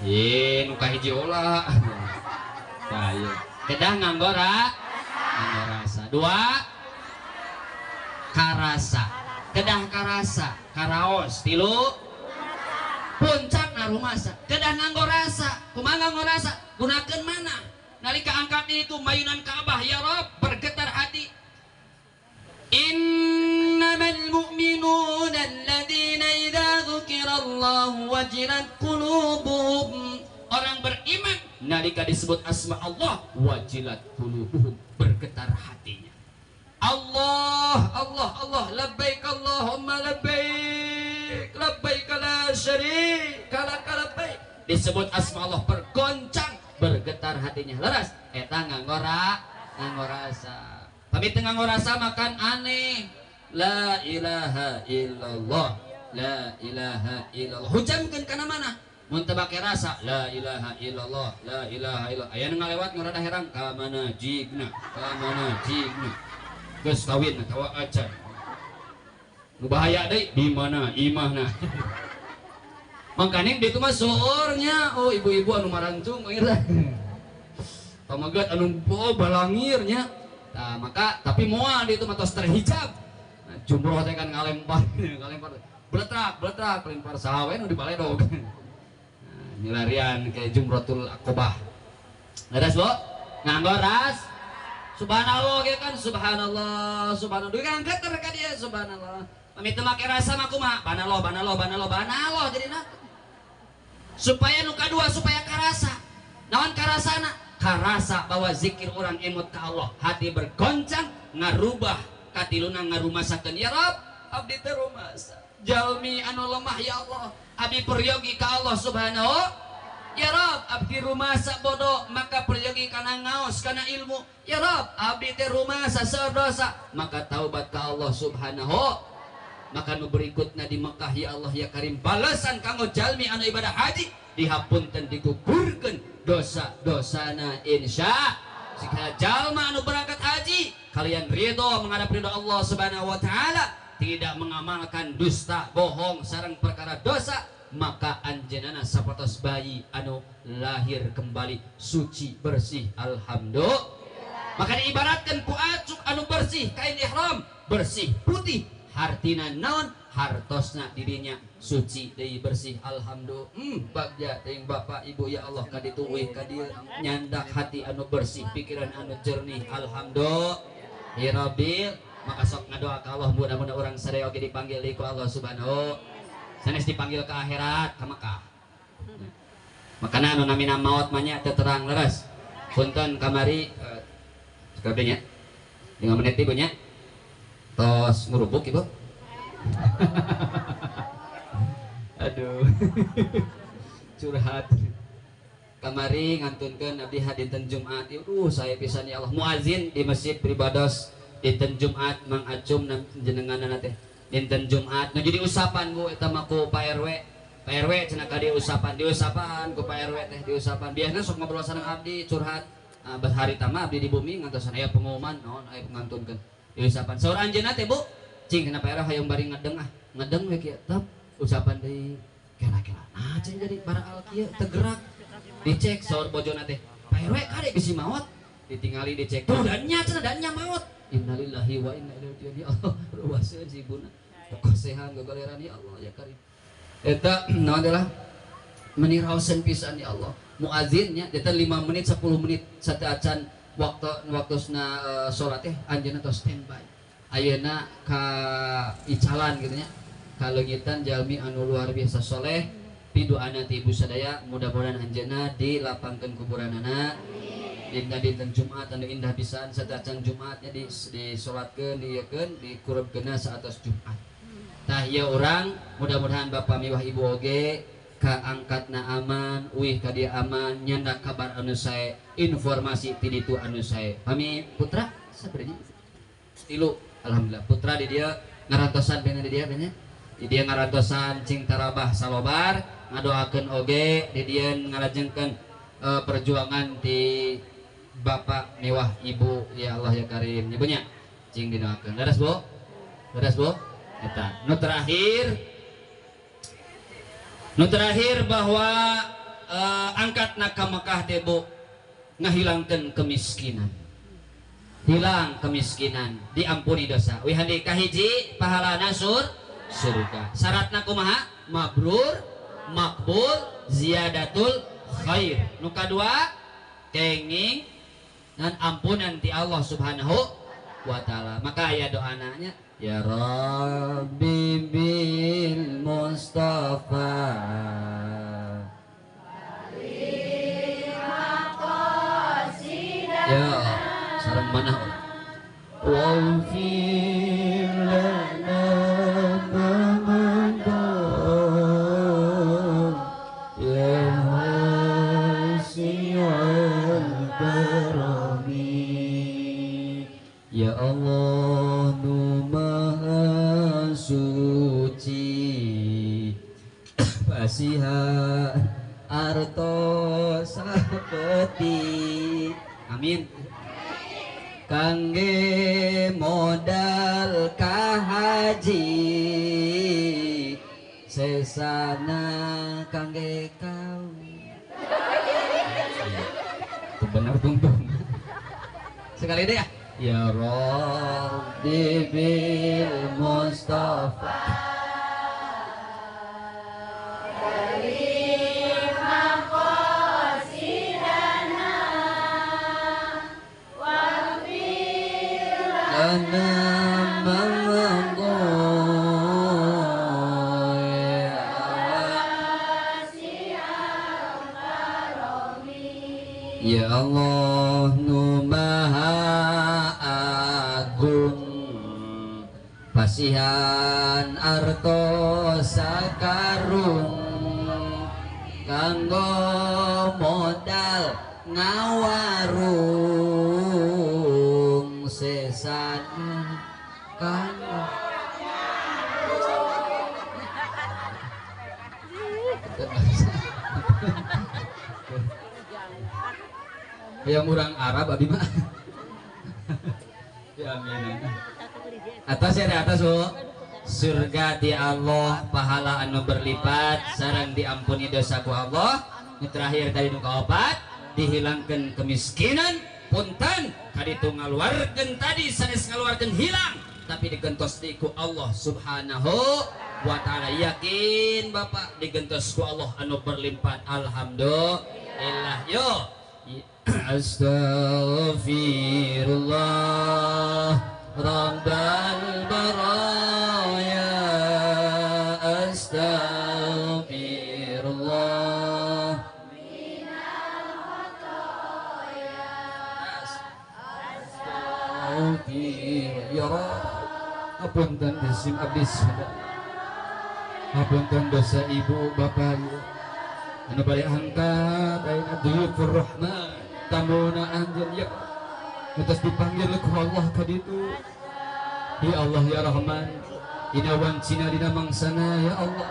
S1: Ye, nu kahiji olah. Tah ieu. Kedah nganggo rasa. Dua, karasa. Kedah karasa, karaos. Tilu, puncakna rumasa. Kedah nganggo rasa. Kumaha nganggo rasa? Gunakeun mana? Nalika angkat itu mayunan Ka'bah, ya Rob, bergetar hati. Innamal mu'minuna alladzina idza dzukirallahu wajilat qulubuhum. Orang beriman nalika disebut asma Allah wajilat qulubuhum, bergetar hatinya. Allah Allah Allah, labbaik Allahumma labbaik, labbaik la syarika lak labbaik. Disebut asma Allah bergoncang, bergetar hatinya. Leres eta nganggo rasa. Pamit nganggo rasa makan aneh. La ilaha illallah, la ilaha illallah. Hujamkeun kana mana? Mun teu make rasa la ilaha illallah, la ilaha illallah. Aya nu ngalewat ngorada herang ka mana jigna, ka mana jigna. Geus kawin atawa acan. Nu bahaya deui di mana imahna. Mangkaning ditu mah soornya, oh ibu-ibu anu marancung akhirna. Pamagat anu balangir nya. Nah, maka tapi moal itu mah tos terhijab. Nah, jumroh teh kan ngalempar, ngalempar. Beletrak, beletrak, lempar saha we nu dibaledog. Nah, nyilarian kayak jumrotul akobah. Leres, Bu? Nganggo ras. Subhanallah ge kan subhanallah, subhanallah. Duit kan geter ka dia subhanallah. Pamit teu make rasa mah kumaha? Banallah, banallah, banallah, banallah jadina. Supaya nu kadua supaya karasa. Naon karasana? Karasa bahwa zikir orang emot ka Allah, hati bergoncang ngarubah katiluna ngarumasakeun, ya Rob abdi teh rumasa jalmi anu lemah ya Allah, abdi peryogi ka Allah Subhanahu. Ya Rob abdi rumasa bodoh maka peryogi kana ngaos kana ilmu. Ya Rob abdi teh rumasa seueur dosa maka taubat ka Allah Subhanahu. Maka nu berikutna di Mekah ya Allah ya Karim balasan kanggo jalmi anu ibadah haji dihapunten digugurkeun dosa-dosana insya. Jika jalma anu berangkat haji kalian ridho menghadap ridho Allah Subhanahu wa taala, tidak mengamalkan dusta, bohong sareng perkara dosa, maka anjeunna sapertos bayi anu lahir kembali suci bersih alhamdulillah. Maka diibaratkan ku acuk anu bersih kain ihram bersih putih hartina naon hartosna dirinya suci deui bersih alhamdulillah. Bagja teuing bapak ibu ya Allah ka ditu euy ka dieu nyandak hati anu bersih pikiran anu jernih alhamdulillah ya rabbil. Maka sok ngadoa ka Allah mudah-mudahan urang sadaya oge dipanggil deui ku Allah Subhanahu sanes dipanggil ke akhirat ka Mekah. Makana anu namina maot mah nya teu terang leres. Punten kamari sakabeh nya 5 menit ibu nya tos ngurubuk ibu. Aduh. Curhat. Kamari ngantunkeun abdi dinten Jumat. Aduh saya pisan ya Allah muazin di Masjid Pribados dinten Jumat Mang Acum jenenganna teh. Dinten Jumat nu jadi usapan Bu eta mah ku Pak RW. Pak RW cenah ka diusapan, diusapan ku Pak RW teh diusapan. Biasana sok ngobrol sareng abdi curhat. Hari tama abdi di bumi ngantosan aya pengumuman naon aya ngantunkeun. Diusapan. Saur anjeunna teh Bu, cing kenapa RW hayang bari ngedeng ah. Ngedeng we kieu tep usapan deui. Kela-kela. Nah cing jadi bara al kieu teu gerak. Dicek saur bojona teh. Pak RW kade bisi maot. Ditingali dicek. Tuh dan nya cenah dan nya maot. Innalillahi wa inna ilaihi raji'un. Ya Allah, ruwaseun si ibuna. Kosehan gagaleran ya Allah ya Karim. Eta naon adalah meni raoseun pisan ya Allah. Muazinnya eta 5 menit 10 menit sateuacan waktu waktosna salat teh anjeunna tos standby. Ayeuna ka icalan kitu nya. Kaleungitan jalmi anu luar biasa soleh piduana ti ibu sadaya mudah-mudahan anjeunna dilapangkeun kuburanana. Dinten Jumat anu indah pisan sateuacan Jumatnya di disolatkeun dieukeun dikurebkeunna saatos Jumat. Tah ieu urang mudah-mudahan bapak miwah ibu oge kaangkatna aman, uih ka dieu aman, nyandak kabar anu sae, informasi ti ditu anu sae. Pami putra sabarnya? Tilu, alhamdulillah. Putra di dieu ngarantosan bena di dieu bena. Di dieu ngarantosan cing tarabah salobar, ngadoakeun oge di dieu ngalajengkeun perjuangan di bapak miwah ibu ya Allah ya Karim. Ibunya cing didoakeun. Leres Bu? Leres Bu? Eta. Nu terakhir bahwa angkatna ka Mekah teh Bu ngahilangkeun kemiskinan. Hilang kemiskinan, diampuni dosa. Wihandi kahiji pahalana surga. Syaratna kumaha? Mabrur, makbul, ziyadatul khair. Nu kadua kenging dan ampunan ti Allah Subhanahu wa taala. Maka aya doana nya ya Rabbi bil Mustafa ya sareng mana waghfir lana ma madha ya wasi'al karami ya Allah nu maha suci pasihan arto sapeti. Amin. Kangge modal kahaji sesana kangge kau. Itu benar tungtung. Sekali deh ya. Ya Rabbi bil Mustafa lana ya Allah nu maha agung pasihan arto sakarung Kanggo modal ngawarung sesana kanggo yang orang Arab abi mah. Ya amin. Atas ya di atas bu. Surga di Allah pahala anu berlipat sareng diampuni dosa ku Allah. Ini terakhir tadi nu kaopat dihilangkan kemiskinan punten kaditu ngaluarkeun tadi sanes ngaluarkeun hilang tapi digentos di ku Allah Subhanahu wa taala. Yakin Bapak digentos ku Allah anu berlipat. Alhamdulillah. Yo Astaghfirullah Rabbal baraya astaghfirullah
S2: minal khotoya
S1: astaghfirullah. Ya Rabb, apunten disim abdi sada, apunten dosa ibu bapak anu bade angkat ayeuna duyufur rahman tamuna anjeun ya atas dipanggil ku Allah ka ditu. Ya Allah ya Rahman, dina wancina dina mangsana ya Allah,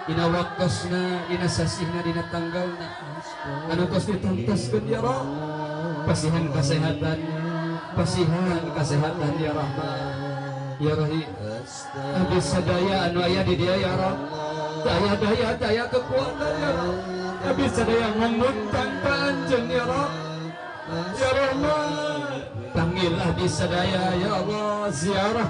S1: dina waktosna dina sasihna dina tanggalna anu tos dituntaskeun ya Rabb. Pasihan kasehatan, pasihan kasehatan ya Rahman ya Rahim. Abdi sadaya anu aya di dieu ya Rabb, daya daya daya kekuatan ya Rabb. Abdi sadaya ngumuntang ka anjeun ya Rabb ya Rahman. Panggil abdi sadaya ya Allah ziarah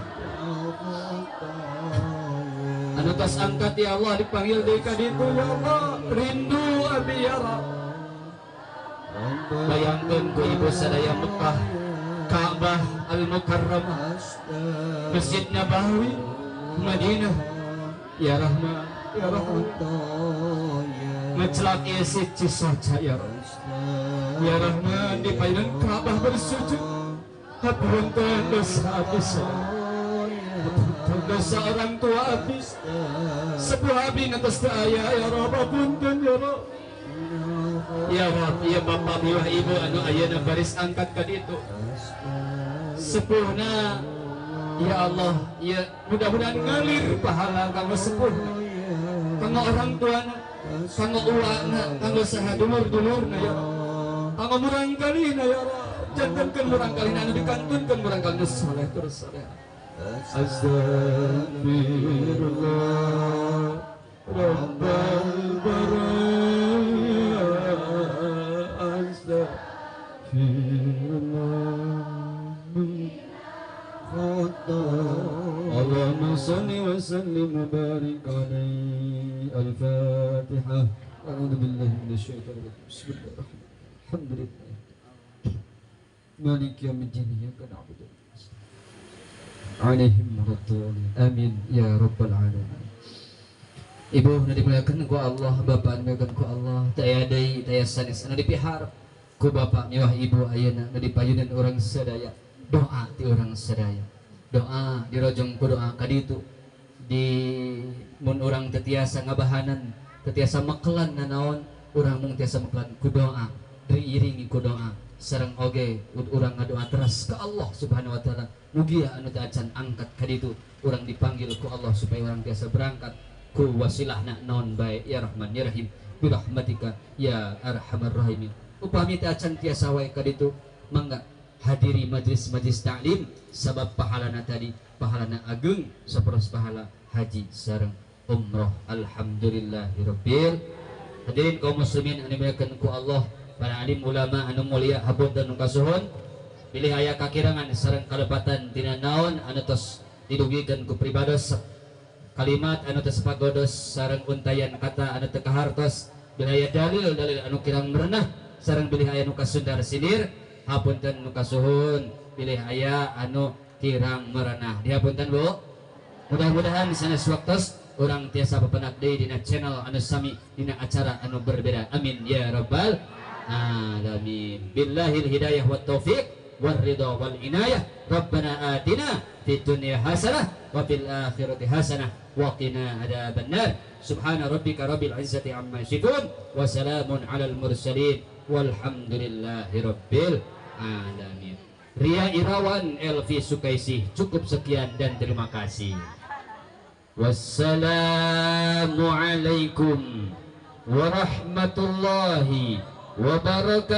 S1: anu tos angkat ya Allah dipanggil deui ka ditu ya Allah. Rindu abdi ya Rabb. Bayangkeun ku ibu sadaya Mekah, Ka'bah Al-Mukarramah, Masjid Nabawi, Madinah ya Rahman ya Rahman. Mencelak isi cisoca ya Rahman ya Rahman. Di payunan Ka'bah bersujud. Hapunten dosa abdi, hapunten dosa orang tua abdi, sepuh abdi atas aya ya Rabb. Hapunten ya Rabb ya Rabb. Ya bapak miwah ibu anu ayeuna baris angkat ka ditu sepuhna ya Allah ya mudah-mudahan ngalir pahala kanggo sepuhna, kanggo orang tuana, kanggo uwana, kanggo saha dulur-dulurna ya Rabb, kanggo murangkalihna ya Rabb. Jantankeun murangkalihna anu dikantunkeun murangkalihna saleh terus saleh. Astaghfirullah Rabbal baraya astaghfirullah. Allahumma salli wa sallim wa barik alaihi. Al-Fatihah. A'udzu billahi minasyaitonir rajim. Bismillahirrahmanirrahim. Alhamdulillah. Maliki yaumiddin, iyyaka na'budu wa iyyaka nasta'in. Alaihim waradhdallin. Amin ya rabbal alamin. Ibu nu dimuliakeun ku Allah, bapak dimuliakeun ku Allah, teu aya deui teu aya sanes anu dipiharep ku bapak miwah ibu ayeuna nu dipayunan urang sadaya. Doa ti urang sadaya. Doa dirojong ku doa ka ditu. Di mun urang teu tiasa ngabahanan, teu tiasa mekelan nanaon, urang mung tiasa mekelan ku doa, diiringi ku doa. Sareng oge urang ngadoa teras ke Allah Subhanahu wa taala. Mugia anu teu acan angkat ka ditu, urang dipanggil ku Allah supaya urang tiasa berangkat ku wasilahna naon bae ya Rahman ya Rahim bi rahmatika ya arhamar rahimin. Upami teu acan tiasa wae ka ditu, mangga hadiri majelis-majelis taklim sabab pahalana tadi pahalana ageng saperos pahala haji sareng umroh. Alhamdulillahirabbil. Hadirin kaum muslimin anu dimuliakeun ku Allah, para alim ulama anu mulia hapunten nu kasuhun, pilih aya kakirangan sareng kalepatan tina naon anu tos didugikeun ku pribados kalimat anu teu sapagodos sareng untayan kata anu teu kahartos, bilih aya dalil-dalil anu kirang merenah sareng bilih aya nu kasundar sindir, hapunten nu kasuhun bilih aya anu kirang merenah. Dihapunten Bu. Mudah-mudahan sanes waktos urang tiasa papendak deui dina channel anu sami dina acara anu berbeda. Amin ya rabbal alamin. Billahil hidayah wat taufiq war ridha wal inayah. Rabbana atina fid dunya hasanah wa fil akhirati hasanah wa qina adzabannar. Subhana rabbika rabbil izzati amma yasifun wa salamun alal mursalin walhamdulillahi rabbil alamin. Ria Irawan Elvi Sukaisih, cukup sekian dan terima kasih. Wassalamualaikum warahmatullahi wabarakatuh.